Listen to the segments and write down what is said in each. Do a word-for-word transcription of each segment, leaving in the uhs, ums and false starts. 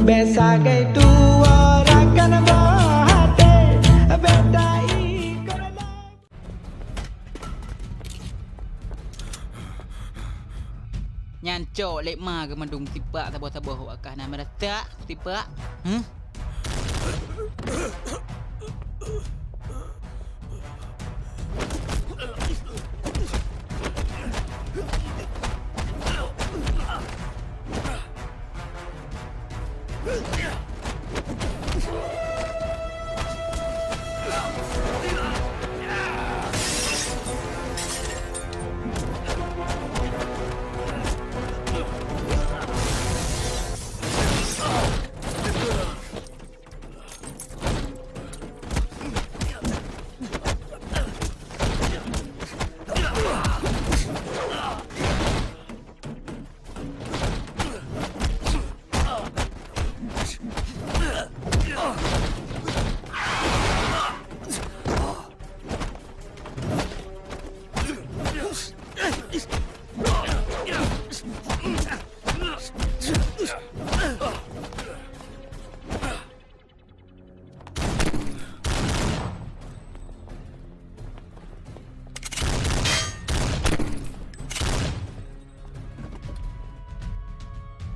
Bèk sagai tuwoe rakan boh até, bèk taikot lagèe. Nyan cok lé ma geuh mandum sipak saboh-saboh, wak kah na meuratak sipak. Huh?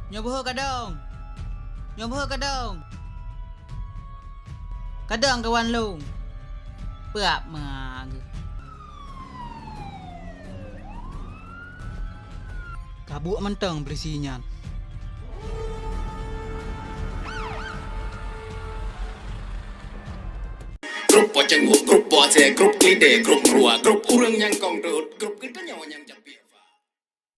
Nyoe beuhe kadong. Nyoe beuhe kadong. Kadong kawan lôn. Peurab ma geuh. Ka buet mantong peulisi nyan. Grup pocong, grup bose, grup klide, grup rua, grup ureueng nyang kong deuet, grup geutanyoe nyang jak.